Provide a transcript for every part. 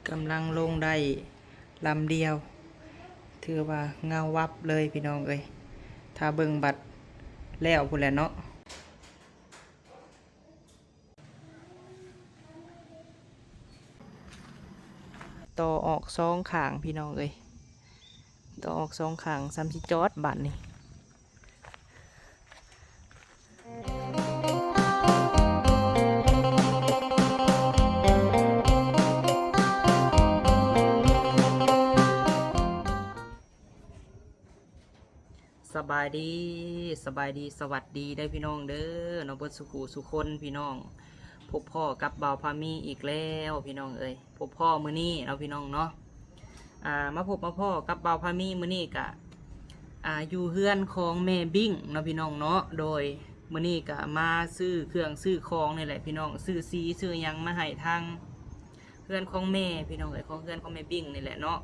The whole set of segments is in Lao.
ກຳລັງລົງໄດ້ລຳດຽວ ຖືວ່າເງົາວັບເລີຍພີ່ນ້ອງເອີຍ. ຖ້າເບິ່ງບັດແລ້ວພຸ້ນແຫຼະເນາະ. ຕໍ່ອອກສອງຂ້າງພີ່ນ້ອງເອີຍ, ຕໍ່ອອກສອງຂ້າງ ສ່ຳຊິຈອດບາດນີ້. ສະບາຍດີ ສະບາຍດີ ສະຫວັດດີເດີພີ່ນ້ອງເດີເນາະ ເບິດສູ່ຜູ້ສູ່ຄົນພີ່ນ້ອງ. ພົບພໍ້ກັບບ່າວພາມີອີກແລ້ວພີ່ນ້ອງເອີຍ, ພົບພໍ້ມື້ນີ້ເນາະພີ່ນ້ອງເນາະ. ອ່າ ມາພົບມາພໍ້ກັບບ່າວພາມີມື້ນີ້ກະ ອ່າ ຢູ່ເຮືອນຂອງແມ່ບິ້ງເນາະພີ່ນ້ອງເນາະ. ໂດຍ ມື້ນີ້ກະມາຊື້ເຄື່ອງຊື້ຂອງນີ້ແຫຼະພີ່ນ້ອງ, ຊື້ສີຊື້ຫຍັງມາໃຫ້ທາງເຮືອນຂອງແມ່ພີ່ນ້ອງເອີຍ, ຂອງເຮືອນຂອງແມ່ບິ້ງນີ້ແຫຼະເນາະ.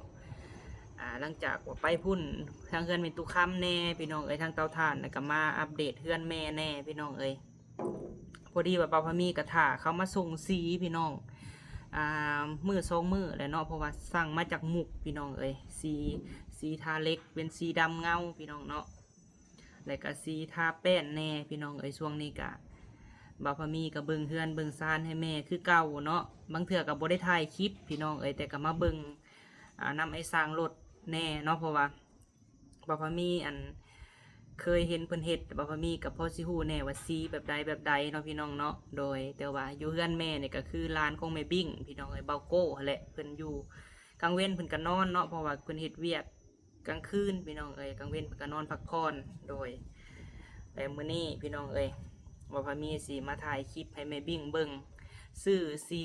ອ່າ ຫຼັງຈາກວ່າໄປພຸ້ນ ທາງເຮືອນແມ່ຕູ້ຄຳແດ່ພີ່ນ້ອງເອີຍ, ທາງເຕົາຖ່ານ ແລ້ວກະມາອັບເດດເຮືອນແມ່ແດ່ພີ່ນ້ອງເອີຍ. ພໍດີວ່າບ່າວພາມີກະຖ້າເຂົາມາສົ່ງສີພີ່ນ້ອງ ອ່າ ມື້ສອງມື້ແຫຼະເນາະ, ເພາະວ່າສັ່ງມາຈາກມຸກພີ່ນ້ອງເອີຍ. ສີ ສີທາເຫຼັກເປັນສີດຳເງົາພີ່ນ້ອງເນາະ, ແລ້ວກະສີທາແປ້ນແດ່ພີ່ນ້ອງເອີຍ. ຊ່ວງນີ້ກະບ່າວພາມີກະເບິ່ງເຮືອນເບິ່ງຊານໃຫ້ແມ່ຄືເກົ່າເນາະ, ບາງເທື່ອກະບໍ່ໄດ້ຖ່າຍຄລິບພີ່ນ້ອງເອີຍ, ແຕ່ກະມາເບິ່ງ ອ່າ ນຳໄອ້ຊ່າງລົດແດ່ເນາະ, ເພາະວ່າ ບ່າວພາມີ ອັນ ເຄີຍເຫັນເພິ່ນເຮັດ, ບ່າວພາມີກະພໍຊິຮູ້ແດ່ວ່າສີແບບໃດແບບໃດເນາະພີ່ນ້ອງເນາະ. ໂດຍ ແຕ່ວ່າຢູ່ເຮືອນແມ່ນີ້ກະຄືຫຼານຂອງແມ່ບິ້ງພີ່ນ້ອງເອີຍ, ບ່າວໂກ້ຫັ້ນແຫຼະ. ເພິ່ນຢູ່ກາງເວັນເພິ່ນກະນອນເນາະ, ເພາະວ່າເພິ່ນເຮັດວຽກກາງຄືນພີ່ນ້ອງເອີຍ, ກາງເວັນເພິ່ນກະນອນພັກຜ່ອນ. ໂດຍ ແລະ ມື້ນີ້ພີ່ນ້ອງເອີຍ ບ່າວພາມີຊິມາຖ່າຍຄລິບໃຫ້ແມ່ບິ້ງເບິ່ງ, ຊື້ສີ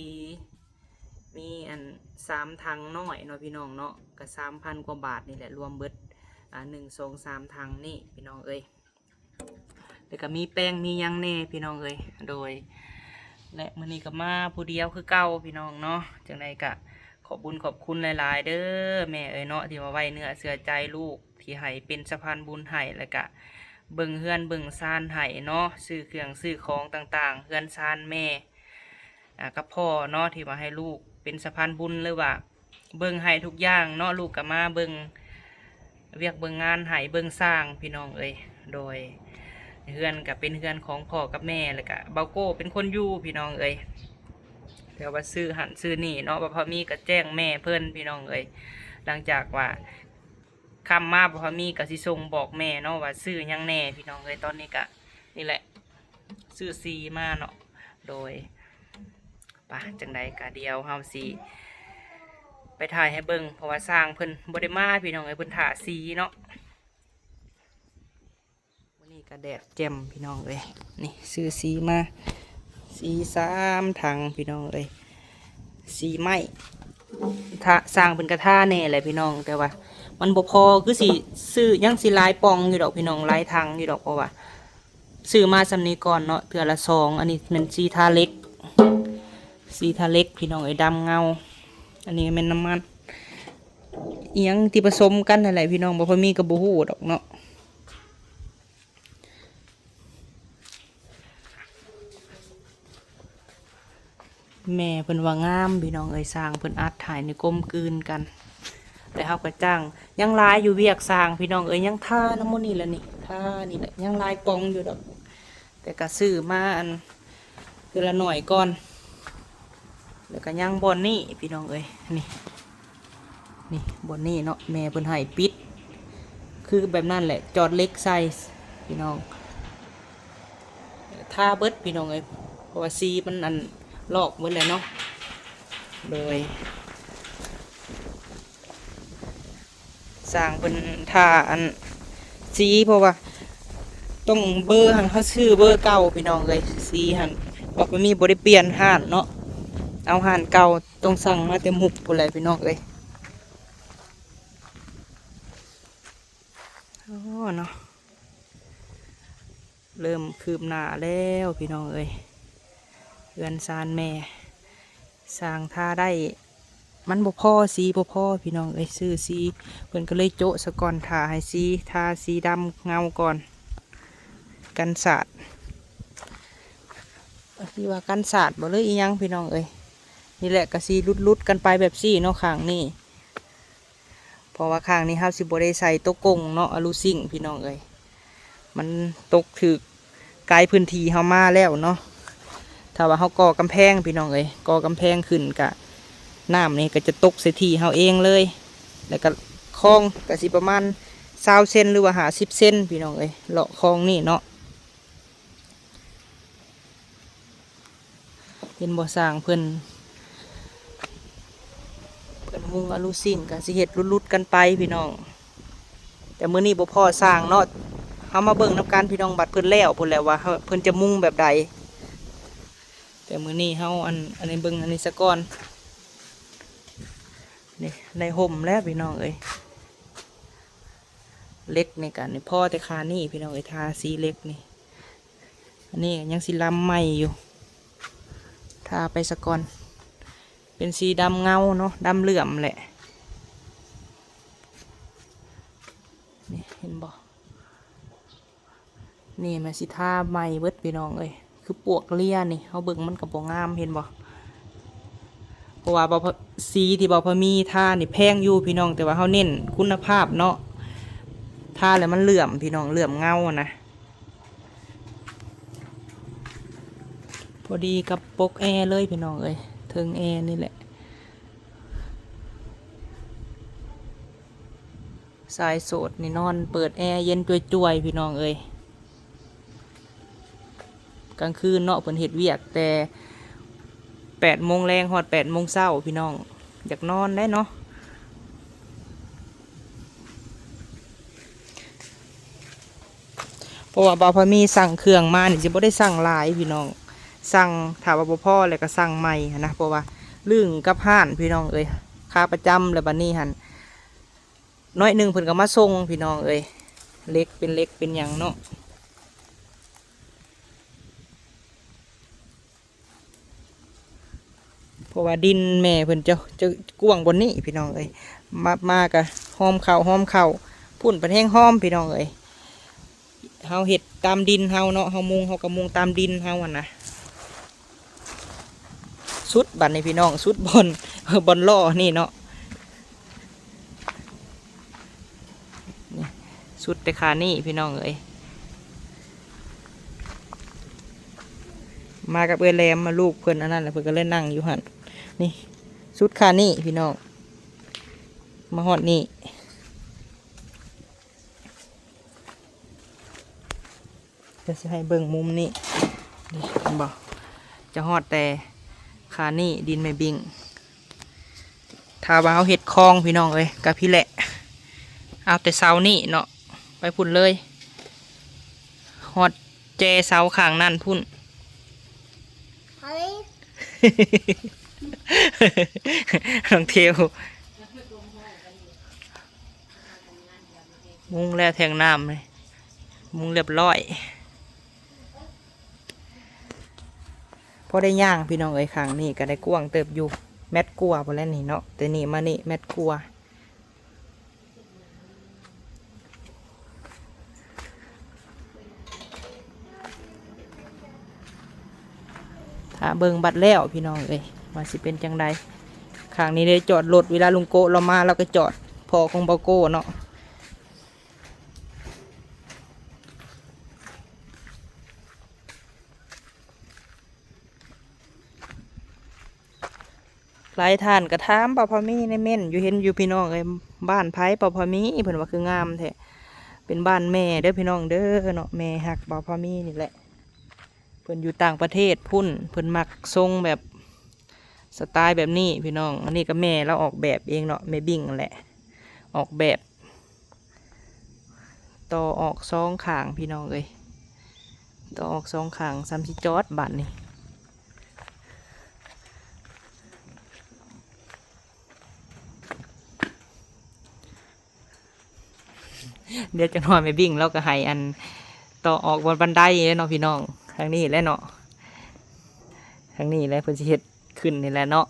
ມີອັນສາມຖັງນ້ອຍເນາະພີ່ນ້ອງເນາະ, ກະສາມພັນກວ່າບາດນີ້ແຫຼະ ລວມເບິດ ອ່າ ໜຶ່ງ ສອງ ສາມຖັງນີ້ພີ່ນ້ອງເອີຍ. ແລ້ວກະມີແປ້ງມີຫຍັງແດ່ພີ່ນ້ອງເອີຍ. ໂດຍ ແລະ ມື້ນີ້ກະມາຜູ້ດຽວຄືເກົ່າພີ່ນ້ອງເນາະ. ຈັ່ງໃດກະຂອບບຸນຂອບຄຸນຫຼາຍໆເດີແມ່ເອີຍເນາະ, ທີ່ວ່າໄວ້ເນື້ອເຊື່ອໃຈລູກ ທີ່ໃຫ້ເປັນສະພານບຸນໃຫ້, ແລ້ວກະເບິ່ງເຮືອນເບິ່ງຊານໃຫ້ເນາະ, ຊື້ເຄື່ອງຊື້ຂອງຕ່າງໆ ເຮືອນຊານແມ່ ອ່າ ກັບພໍ່ເນາະ ທີ່ວ່າໃຫ້ລູກເປັນສະພານບຸນ ຫຼືວ່າເບິ່ງໃຫ້ທຸກຢ່າງເນາະ. ລູກກະມາເບິ່ງວຽກເບິ່ງງານໃຫ້, ເບິ່ງຊ່າງພີ່ນ້ອງເອີຍ. ໂດຍ ເຮືອນກະເປັນເຮືອນຂອງພໍ່ກັບແມ່ ແລ້ວກະບ່າວໂກ້ເປັນຄົນຢູ່ພີ່ນ້ອງເອີຍ, ແຕ່ວ່າຊື້ຫັ້ນຊື້ນີ້ເນາະ. ບ່າວພາມີກະແຈ້ງແມ່ເພິ່ນພີ່ນ້ອງເອີຍ, ຫຼັງຈາກວ່າຄ່ຳມາ ບ່າວພາມີກະຊິສົ່ງບອກແມ່ເນາະ ວ່າຊື້ຫຍັງແດ່ພີ່ນ້ອງເອີຍ. ຕອນນີ້ກະນີ້ແຫຼະ ຊື້ສີມາເນາະ. ໂດຍ ປະ ຈັ່ງໃດກະດຽວເຮົາຊິໄປຖ່າຍໃຫ້ເບິ່ງ ເພາະວ່າຊ່າງເພິ່ນບໍ່ໄດ້ມາພີ່ນ້ອງເອີຍ, ເພິ່ນຖ້າສີເນາະ. ມື້ນີ້ກະແດດແຈ່ມພີ່ນ້ອງເອີຍ, ນີ້ ຊື້ສີມາ ສີສາມຖັງພີ່ນ້ອງເອີຍ, ສີໄມ້. ຖ້າ ຊ່າງເພິ່ນກະທາແດ່ແຫຼະພີ່ນ້ອງ, ແຕ່ວ່າມັນບໍ່ພໍ ຄືຊິຊື້ຍັງຊິຫຼາຍປ່ອງຢູ່ດອກພີ່ນ້ອງ, ຫຼາຍຖັງຢູ່ດອກ, ເພາະວ່າ ຊື້ມາສ່ຳນີ້ກ່ອນເນາະ ເທື່ອລະສອງ. ອັນນີ້ແມ່ນສີທາເຫຼັກ ສີທາເຫຼັກພີ່ນ້ອງເອີຍ, ດຳເງົາ. ອັນນີ້ແມ່ນນ້ຳມັນອີ່ຫຍັງທີ່ປະສົມກັນຫັ້ນແຫຼະພີ່ນ້ອງ, ບໍ່ຄ່ອຍມີກະບໍ່ຮູ້ດອກເນາະ. ແມ່ເພິ່ນວ່າງາມພີ່ນ້ອງເອີຍ, ຊ່າງເພິ່ນອັດຖ່າຍນີ້ກົມກືນກັນ. ແລ້ວເຮົາກະຈ້າງ ຍັງຫຼາຍຢູ່ວຽກຊ່າງພີ່ນ້ອງເອີຍ, ຍັງທານຳໝົດນີ້ລະນີ້ ທານີ້ແຫຼະ, ຍັງຫຼາຍປ່ອງຢູ່ດອກ, ແຕ່ກະຊື້ມາອັນເທື່ອລະໜ້ອຍກ່ອນ. ແລ້ວກະຍັງບ່ອນນີ້ພີ່ນ້ອງເອີຍ, ນີ້ ນີ້ບ່ອນນີ້ເນາະ, ແມ່ເພິ່ນໃຫ້ປິດ ຄືແບບນັ້ນແຫຼະ, ຈອດເຫຼັກໃສ່ພີ່ນ້ອງ. ທາເບິດພີ່ນ້ອງເອີຍ, ເພາະວ່າສີມັນອັນລອກເບິດແລ້ວເນາະ. ໂດຍ ຊ່າງເພິ່ນຖ້າອັນສີ ເພາະວ່າຕ້ອງເບີຫັ້ນ ເຮົາຊື້ເບີເກົ່າພີ່ນ້ອງເອີຍ, ສີຫັ້ນ ບໍ່ມີ ບໍ່ໄດ້ປ່ຽນຮ້ານເນາະ, ເອົາຮ້ານເກົ່າ, ຕ້ອງສັ່ງມາແຕ່ມຸກພຸ້ນແຫຼະພີ່ນ້ອງເອີຍ. ໂອ້ ເນາະ ເລີ່ມຄືບໜ້າແລ້ວພີ່ນ້ອງເອີຍ, ເຮືອນຊານແມ່ ຊ່າງທາໄດ້ ມັນບໍ່ພໍ ສີບໍ່ພໍພີ່ນ້ອງເອີຍ, ຊື້ສີ ເພິ່ນກະເລີຍໂຈະສາກ່ອນ, ຖ້າໃຫ້ສີ ທາສີດຳເງົາກ່ອນ ກັນສາດ. ຊິວ່າກັນສາດບໍ່ ຫຼືອີ່ຫຍັງພີ່ນ້ອງເອີຍ, ນີ້ແຫຼະ ກະຊິຫຼຸດໆກັນໄປແບບຊີ້ເນາະ ຂ້າງນີ້ ເພາະວ່າຂ້າງນີ້ເຮົາຊິບໍ່ໄດ້ໃສ່ໂຕກົງເນາະ ອາລູຊິງ ພີ່ນ້ອງເອີຍ ມັນຕົກຖືກກາຍພື້ນທີ່ເຮົາມາແລ້ວເນາະ. ຖ້າວ່າເຮົາກໍ່ກຳແພງ ພີ່ນ້ອງເອີຍ ກໍ່ກຳແພງຂຶ້ນກະ ນ້ຳນີ້ກະຈະຕົກໃສ່ທີ່ເຮົາເອງເລີຍ ແລ້ວກະຄອງກະຊິປະມານຊາວເຊັນ ຫຼືວ່າຫ້າສິບເຊັນ ພີ່ນ້ອງເອີຍ ເລາະຄອງນີ້ເນາະ. ເຫັນບໍ່ ຊ່າງເພິ່ນ ເພິ່ນມຸງອາລູຊິງກະຊິເຮັດຫຼຸດໆກັນໄປພີ່ນ້ອງ. ແຕ່ມື້ນີ້ບໍ່ພໍຊ່າງເນາະ ເຮົາມາເບິ່ງນຳກັນພີ່ນ້ອງ ບັດເພິ່ນແລ້ວພຸ້ນແຫຼະວ່າເພິ່ນຈະມຸງແບບໃດ. ແຕ່ມື້ນີ້ເຮົາ ອັນ ອັນນີ້ເບິ່ງອັນນີ້ສາກ່ອນ. ນີ້ໄດ້ຮົ່ມແລ້ວພີ່ນ້ອງເອີຍ ເຫຼັກນີ້ກະນີ້ພໍແຕ່ຄານີ້ພີ່ນ້ອງເອີຍ ທາສີເຫຼັກນີ້. ອັນນີ້ຍັງຊິລຳໃໝ່ຢູ່ ທາໄປສາກ່ອນ ເປັນສີດຳເງົາເນາະ ດຳເຫຼື້ອມແຫຼະ. ນີ້ເຫັນບໍ່ ນີ້ແມ່ນຊິທາໃໝ່ເບິດພີ່ນ້ອງເອີຍ ຄືປວກເລຍນີ້ ເຮົາເບິ່ງມັນກະບໍ່ງາມ ເຫັນບໍ່. ເພາະວ່າບ່າວພະ ສີທີ່ບ່າວພະມີທານີ້ແພງຢູ່ພີ່ນ້ອງ ແຕ່ວ່າເຮົາເນັ້ນຄຸນນະພາບເນາະ ທາແລ້ວມັນເຫຼື້ອມພີ່ນ້ອງ ເຫຼື້ອມເງົານະ. ພໍດີກັບປົກແອເລີຍພີ່ນ້ອງເອີຍ ເທິງແອນີ້ແຫຼະ. ຊາຍໂສດນີ້ນອນເປີດແອເຢັນຈວຍໆ ພີ່ນ້ອງເອີຍ. ກາງຄືນເນາະ ເພິ່ນເຮັດວຽກແຕ່ແປດໂມງແລງຮອດແປດໂມງເຊົ້າ ພີ່ນ້ອງ ຢາກນອນໄດ໋ເນາະ. ເພາະວ່າບ່າວພາມີສັ່ງເຄື່ອງມານີ້ ຊິບໍ່ໄດ້ສັ່ງຫຼາຍພີ່ນ້ອງ ສັ່ງ ຖ້າວ່າບໍ່ພໍແລ້ວກໍສັ່ງໃໝ່ຫັ້ນນະ ເພາະວ່າລຶ້ງກັບຮ້ານພີ່ນ້ອງເອີຍ ຄາປະຈຳ. ແລ້ວບັດນີ້ຫັ້ນ ໜ້ອຍໜຶ່ງເພິ່ນກໍມາສົ່ງພີ່ນ້ອງເອີຍ ເຫຼັກເປັນເຫຼັກເປັນຫຍັງເນາະ. ເພາະວ່າດິນແມ່ເພິ່ນຈະ ຈະກວ້າງບ່ອນນີ້ພີ່ນ້ອງເອີຍ ມາ ມາກະຫອມເຂົ້າ ຫອມເຂົ້າ ພຸ້ນເພິ່ນແຮງຫອມພີ່ນ້ອງເອີຍ. ເຮົາເຮັດຕາມດິນເຮົາເນາະ ເຮົາມຸງ ເຮົາກໍມຸງຕາມດິນເຮົາຫັ້ນນະ. ສຸດບັດນີ້ພີ່ນ້ອງ ສຸດບ່ອນ ບ່ອນລໍ້ນີ້ເນາະ. ນີ້ ສຸດແຕ່ຄານີ້ພີ່ນ້ອງເອີຍ. ມາກັບເອື້ອຍແຫຼມ ມາລູກເພິ່ນອັນນັ້ນແຫຼະ ເພິ່ນກໍເລີຍນັ່ງຢູ່ຫັ້ນ. ນີ້ ສຸດຄານີ້ພີ່ນ້ອງ ມາຮອດນີ້. ດຽວຊິໃຫ້ເບິ່ງມຸມນີ້ ນີ້ເຫັນບໍ່ ຈະຮອດແຕ່ຄານີ້ ດິນແມ່ບິ້ງ. ຖ້າວ່າເຮົາເຮັດຄອງພີ່ນ້ອງເອີຍ ກະພີ້ແຫຼະ ເອົາແຕ່ເສົານີ້ເນາະ ໄປພຸ້ນເລີຍ ຮອດແຈເສົາຂ້າງນັ້ນພຸ້ນ. ນ້ອງເທວ ມຸງແລ້ວແທງນ້ຳນີ້ ມຸງລຽບລ້ອຍ. ພໍໄດ້ຍ່າງພີ່ນ້ອງເອີຍ ຂ້າງນີ້ກໍໄດ້ກວ້າງເຕີບຢູ່ ແມັດກວ່າພຸ້ນແຫຼະນີ້ເນາະ ແຕ່ນີ້ມານີ້ແມັດກວ່າ. ຖ້າເບິ່ງບັດແລ້ວພີ່ນ້ອງເອີຍ ວ່າຊິເປັນຈັ່ງໃດ. ຂ້າງນີ້ໄດ້ຈອດລົດ ເວລາລຸງໂກະລາວມາ ລາວກໍຈອດ ພໍ່ຂອງບ່າວໂກະເນາະ. ຫຼາຍທ່ານກໍຖາມບ່າວພາມີໃນເມັ້ນຢູ່ ເຫັນຢູ່ພີ່ນ້ອງເອີຍ ບ້ານໃຜບ່າວພາມີ ເພິ່ນວ່າຄືງາມແທ້. ເປັນບ້ານແມ່ເດີພີ່ນ້ອງເດີເນາະ ແມ່ຮັກບ່າວພາມີນີ້ແຫຼະ. ເພິ່ນຢູ່ຕ່າງປະເທດພຸ້ນ ເພິ່ນມັກຊົງແບບສະຕາຍແບບນີ້ພີ່ນ້ອງ. ອັນນີ້ກໍແມ່ລາວອອກແບບເອງເນາະ ແມ່ບິ້ງນັ້ນແຫຼະ ອອກແບບ. ຕໍ່ອອກສອງຂ້າງພີ່ນ້ອງເອີຍ ຕໍ່ອອກສອງຂ້າງ ສ່ຳຊິຈອດບາດນີ້. ດຽວຈັກໜ້ອຍແມ່ບິ້ງລາວກໍໃຫ້ອັນຕໍ່ອອກບ່ອນບັນໄດເນາະພີ່ນ້ອງ. ທາງນີ້ແຫຼະເນາະ ທາງນີ້ແຫຼະເພິ່ນຊິເຮັດ ຂຶ້ນນີ້ແຫຼະເນາະ.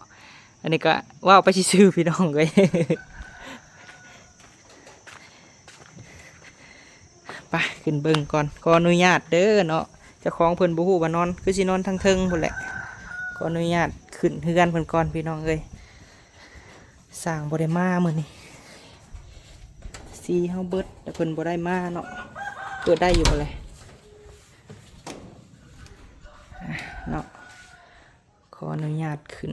ອັນນີ້ກໍເວົ້າໄປຊື່ໆ ພີ່ນ້ອງເອີຍ. ໄປຂຶ້ນເບິ່ງກ່ອນ ຂໍອະນຸຍາດເດີເນາະ. ເຈົ້າຂອງເພິ່ນບໍ່ຮູ້ວ່ານອນ ຄືຊິນອນທາງເທິງພຸ້ນແຫຼະ. ຂໍອະນຸຍາດຂຶ້ນເຮືອນເພິ່ນກ່ອນພີ່ນ້ອງເອີຍ. ຊ່າງບໍ່ໄດ້ມາມື້ນີ້ ສີເຮົາເບິດ ແລ້ວເພິ່ນບໍ່ໄດ້ມາເນາະ. ເປີດໄດ້ຢູ່ບໍ່ແລະ ເນາະ. ຂໍອະນຸຍາດຂຶ້ນ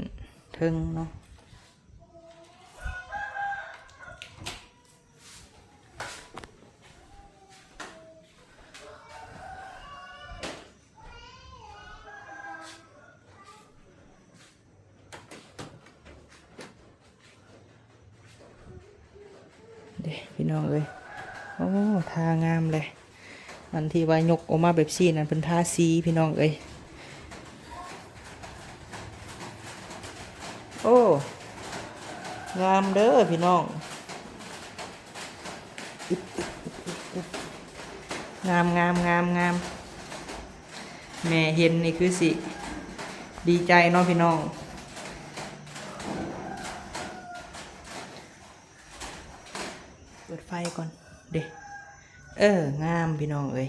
ເທິງເນາະ. ເດ້ພີ່ນ້ອງເອີຍ ໂອ້ ທາງາມເລີຍ. ອັນທີ່ວ່າຍົກອອກມາແບບຊີ້ນັ້ນ ເພິ່ນທາສີພີ່ນ້ອງເອີຍ. ໂອ້ ງາມເດີພີ່ນ້ອງ ງາມໆໆໆ. ແມ່ເຫັນນີ້ຄືຊິດີໃຈເນາະພີ່ນ້ອງ. ເປີດໄຟກ່ອນເດ້. ເອີ ງາມພີ່ນ້ອງເອີຍ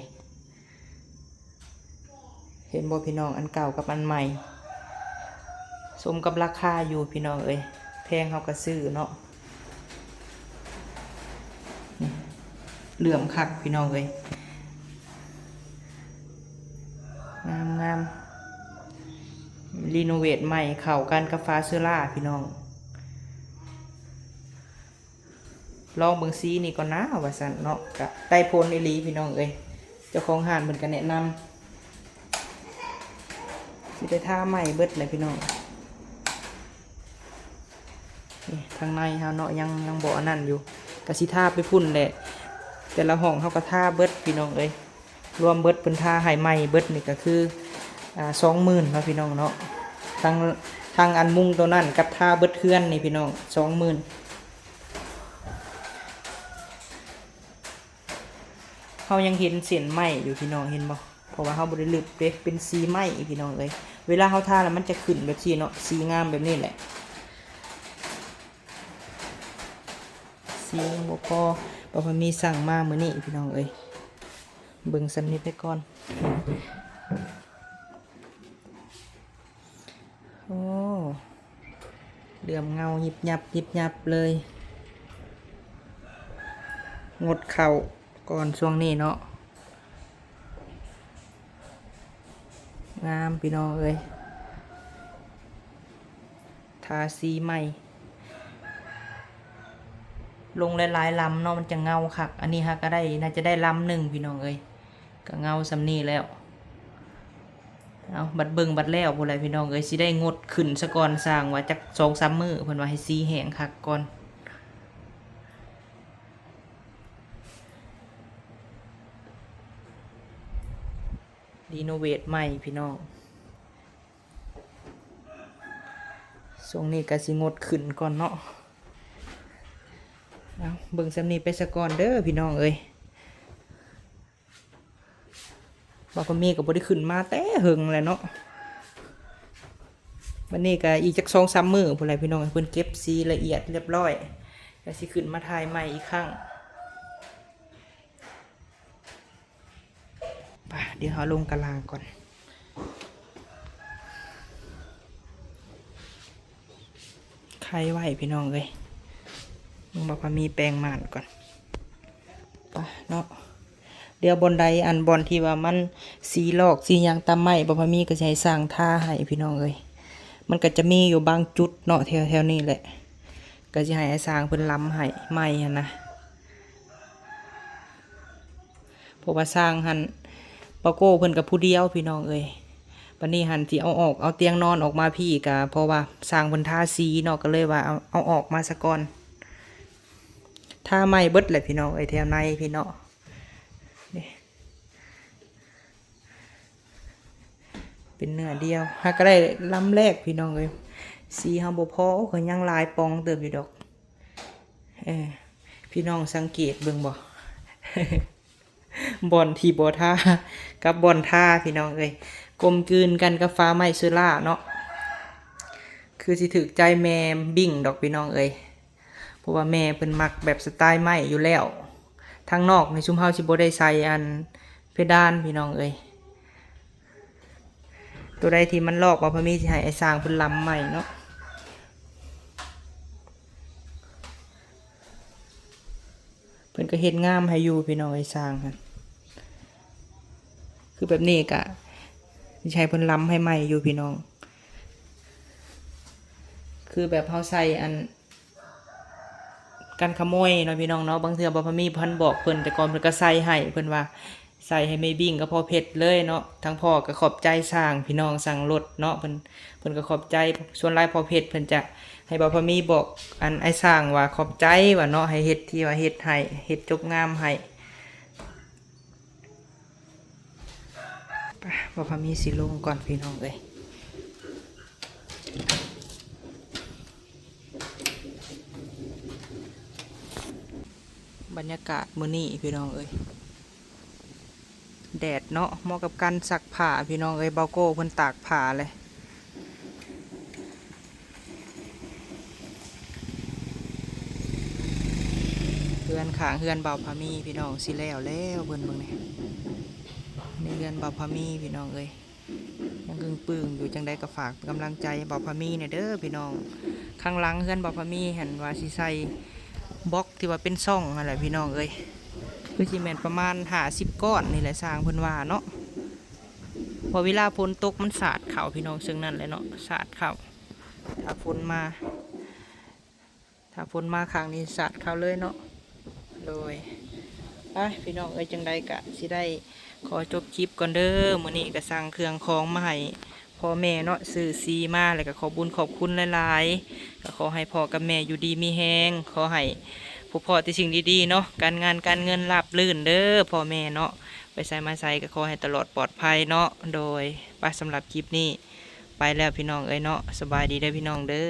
ເຫັນບໍ່ພີ່ນ້ອງ? ອັນເກົ່າກັບອັນໃໝ່ ສົມກັບລາຄາຢູ່ພີ່ນ້ອງເອີຍ. ແພງເຮົາກໍຊື້ເນາະ. ນີ້ ເຫຼື້ອມຄັກພີ່ນ້ອງເອີຍ ງາມໆ. ຣີໂນເວດໃໝ່ເຂົ້າກັນກັບຝາເຊີລາພີ່ນ້ອງ. ລອງເບິ່ງສີນີ້ກ່ອນນາ ວ່າຊັ້ນເນາະ. ກະໄດ້ຜົນອີ່ຫຼີພີ່ນ້ອງເອີຍ. ເຈົ້າຂອງຮ້ານເພິ່ນກະແນະນຳ ຊິໄດ້ທາໃໝ່ເບິດແຫຼະພີ່ນ້ອງ. ນີ້ທາງໃນເຮົາເນາະ ຍັງ ຍັງບໍ່ອັນນັ້ນຢູ່ ກະຊິທາໄປພຸ້ນແຫຼະ. ແຕ່ລະຫ້ອງເຮົາກະທາເບິດພີ່ນ້ອງເອີຍ. ລວມເບິດເພິ່ນທາໃຫ້ໃໝ່ເບິດນີ້ກະຄື ອ່າ ສອງໝື່ນເນາະພີ່ນ້ອງເນາະ. ທັງ ທັງອັນມຸງໂຕນັ້ນກັບທາເບິດເຮືອນນີ້ພີ່ນ້ອງ ສອງໝື່ນ. ເຮົາຍັງເຫັນເສັ້ນໄມ້ຢູ່ພີ່ນ້ອງ ເຫັນບໍ່? ເພາະວ່າເຮົາບໍ່ໄດ້ລຶບເດ້ ເປັນສີໄມ້ພີ່ນ້ອງເອີຍ. ເວລາເຮົາທາແລ້ວມັນຈະຂຶ້ນແບບຊີ້ເນາະ ສີງາມແບບນີ້ແຫຼະ. ສີຍັງບໍ່ພໍ ບໍ່ພໍມີສັ່ງມາມື້ນີ້ພີ່ນ້ອງເອີຍ. ເບິ່ງສ່ຳນີ້ໄປກ່ອນ. ໂອ້ ເຫຼື້ອມເງົາຍິບຍັບຍິບຍັບເລີຍ. ງົດເຂົ້າກ່ອນຊ່ວງນີ້ເນາະ. ງາມພີ່ນ້ອງເອີຍ ທາສີໃໝ່. ລົງຫຼາຍໆລຳເນາະ ມັນຈະເງົາຄັກ. ອັນນີ້ຫາກະໄດ້ ໜ້າຈະໄດ້ລຳໜຶ່ງພີ່ນ້ອງເອີຍ ກະເງົາສ່ຳນີ້ແລ້ວ. ເອົາ ບັດເບິ່ງບັດແລ້ວພຸ້ນແຫຼະພີ່ນ້ອງເອີຍ. ຊິໄດ້ງົດຂຶ້ນສະກ່ອນ ຊ່າງວ່າຈັກສອງສາມມື້ ເພິ່ນວ່າໃຫ້ສີແຫ້ງຄັກກ່ອນ. ຣີໂນເວດໃໝ່ພີ່ນ້ອງ. ຊ່ວງນີ້ກະຊິງົດຂຶ້ນກ່ອນເນາະ. ເອົາ ເບິ່ງສ່ຳນີ້ໄປສະກ່ອນເດີພີ່ນ້ອງເອີຍ. ບ່າວພາມີກໍບໍ່ໄດ້ຂຶ້ນມາແຕ່ເຫິງແລ້ວເນາະ. ບັດນີ້ກໍອີກຈັກສອງສາມມື້ພຸ້ນແຫຼະພີ່ນ້ອງ ໃຫ້ເພິ່ນເກັບສີລະອຽດລຽບຮ້ອຍ ກໍຊິຂຶ້ນມາຖ່າຍໃໝ່ອີກຄັ້ງ. ໄປ ດຽວເຮົາລົງກະລາງກ່ອນ. ໄຂໄວ້ພີ່ນ້ອງເອີຍ ເບິ່ງບ່າວພາມີແປງມ່ານກ່ອນ. ໄປເນາະ ດຽວບ່ອນໃດ ອັນບ່ອນທີ່ວ່າມັນສີລອກສີຫຍັງຕາມໄມ້ ບ່າວພາມີກໍຊິໃຫ້ຊ່າງທາໃຫ້ພີ່ນ້ອງເອີຍ. ມັນກໍຈະມີຢູ່ບາງຈຸດເນາະ ແຖວໆນີ້ແຫຼະ ກໍຊິໃຫ້ອ້າຍຊ່າງເພິ່ນລຳໃຫ້ໃໝ່ຫັ້ນນະ. ເພາະວ່າຊ່າງຫັ້ນ ປາໂກ້ເພິ່ນກໍຜູ້ດຽວພີ່ນ້ອງເອີຍ. ບັດນີ້ຫັ້ນຊິເອົາອອກ ເອົາຕຽງນອນອອກມາພີ້ ກໍເພາະວ່າຊ່າງເພິ່ນທາສີເນາະ ກໍເລີຍວ່າເອົາ ເອົາອອກມາສາກ່ອນ. ທາໃໝ່ເບິດແຫຼະພີ່ນ້ອງເອີຍ ແຖວໃນພີ້ເນາະ. ເປັນເນື້ອດຽວ ຫາກະໄດ້ລຳແລກພີ່ນ້ອງເອີຍ. ສີເຮົາບໍ່ພໍ ໂອ້ ກໍຍັງຫຼາຍປ່ອງເຕີບຢູ່ດອກ. ເອີ ພີ່ນ້ອງສັງເກດເບິ່ງບໍ່? ບ່ອນທີ່ບໍ່ທາກັບບ່ອນທາພີ່ນ້ອງເອີຍ ກົມກືນກັນກັບຝາໄມ້ເຊີລາເນາະ. ຄືຊິຖືກໃຈແມ່ບິ້ງດອກພີ່ນ້ອງເອີຍ ເພາະວ່າແມ່ເພິ່ນມັກແບບສະຕາຍໄມ້ຢູ່ແລ້ວ. ທາງນອກນີ້ຊຸມເຮົາຊິບໍ່ໄດ້ໃສ່ອັນເພດານພີ່ນ້ອງເອີຍ. ໂຕໃດທີ່ມັນລອກ ບ່າວພາມີຊິໃຫ້ອ້າຍຊ່າງເພິ່ນລຳໃໝ່ເນາະ. ເພິ່ນກໍເຮັດງາມໃຫ້ຢູ່ພີ່ນ້ອງເອີຍ ຊ່າງຫັ້ນ. ຄືແບບນີ້ກະຊິໃຫ້ເພິ່ນລຳໃຫ້ໃໝ່ຢູ່ພີ່ນ້ອງ. ຄືແບບເຮົາໃສ່ອັນ ກັນຂະໂມຍເນາະພີ່ນ້ອງເນາະ. ບາງເທື່ອບ່າວພາມີບໍ່ທັນບອກເພິ່ນ ແຕ່ກ່ອນເພິ່ນກໍໃສ່ໃຫ້ ເພິ່ນວ່າໃສ່ໃຫ້ແມ່ບິ້ງກັບພໍ່ເພັດເລີຍເນາະ. ທາງພໍ່ກໍຂອບໃຈຊ່າງ ພີ່ນ້ອງ ຊ່າງລົດເນາະ ເພິ່ນ ເພິ່ນກໍຂອບໃຈ. ສ່ວນຫຼາຍພໍ່ເພັດເພິ່ນຈະໃຫ້ບ່າວພາມີບອກອັນອ້າຍຊ່າງວ່າຂອບໃຈວ່າເນາະ ໃຫ້ເຮັດທີ່ວ່າເຮັດໃຫ້ ເຮັດຈົບງາມໃຫ້. ໄປ ບ່າວພາມີຊິລົງກ່ອນພີ່ນ້ອງເອີຍ. ບັນຍາກາດມື້ນີ້ພີ່ນ້ອງເອີຍ ແດດເນາະ ເໝາະກັບການຊັກຜ້າພີ່ນ້ອງເອີຍ. ບ່າວໂກ້ເພິ່ນຕາກຜ້າເລີຍ. ເຮືອນຂ້າງເຮືອນບ່າວພາມີພີ່ນ້ອງ ຊິແລ້ວແລ້ວ ເພິ່ນເບິ່ງນີ້ ໃນເຮືອນບ່າວພາມີພີ່ນ້ອງເອີຍ ຍັງກຶ້ງປຶ້ງຢູ່. ຈັ່ງໃດກໍຝາກເປັນກຳລັງໃຈໃຫ້ບ່າວພາມີແດ່ເດີພີ່ນ້ອງ. ຂ້າງຫຼັງເຮືອນບ່າວພາມີຫັ້ນວ່າຊິໃສ່ບລັອກທີ່ວ່າເປັນຊ່ອງຫັ້ນແຫຼະພີ່ນ້ອງເອີຍ ຄືຊິແມ່ນປະມານຫ້າສິບກ້ອນນີ້ແຫຼະ ຊ່າງເພິ່ນວ່າເນາະ. ເພາະເວລາຝົນຕົກມັນສາດເຂົ້າພີ່ນ້ອງ ເຊິ່ງນັ້ນແຫຼະເນາະ ສາດເຂົ້າ ຖ້າຝົນມາ ຖ້າຝົນມາຄັ້ງນີ້ສາດເຂົ້າເລີຍເນາະ. ໂດຍ ໄປພີ່ນ້ອງເອີຍ ຈັ່ງໃດກະຊິໄດ້ຂໍຈົບຄລິບກ່ອນເດີ. ມື້ນີ້ກະສັ່ງເຄື່ອງຂອງມາໃຫ້ພໍ່ແມ່ເນາະ ຊື້ສີມາ ແລ້ວກະຂອບບຸນຂອບຄຸນຫຼາຍໆ. ກະຂໍໃຫ້ພໍ່ກັບແມ່ຢູ່ດີມີແຮງ ຂໍໃຫ້ພົບພໍ້ແຕ່ສິ່ງດີໆເນາະ ການງານການເງິນລາບລື່ນເດີພໍ່ແມ່ເນາະ. ໄປໃສມາໃສກະຂໍໃຫ້ຕະຫຼອດປອດໄພເນາະ. ໂດຍ ໄປ ສຳລັບຄລິບນີ້ໄປແລ້ວພີ່ນ້ອງເອີຍເນາະ. ສະບາຍດີເດີພີ່ນ້ອງເດີ.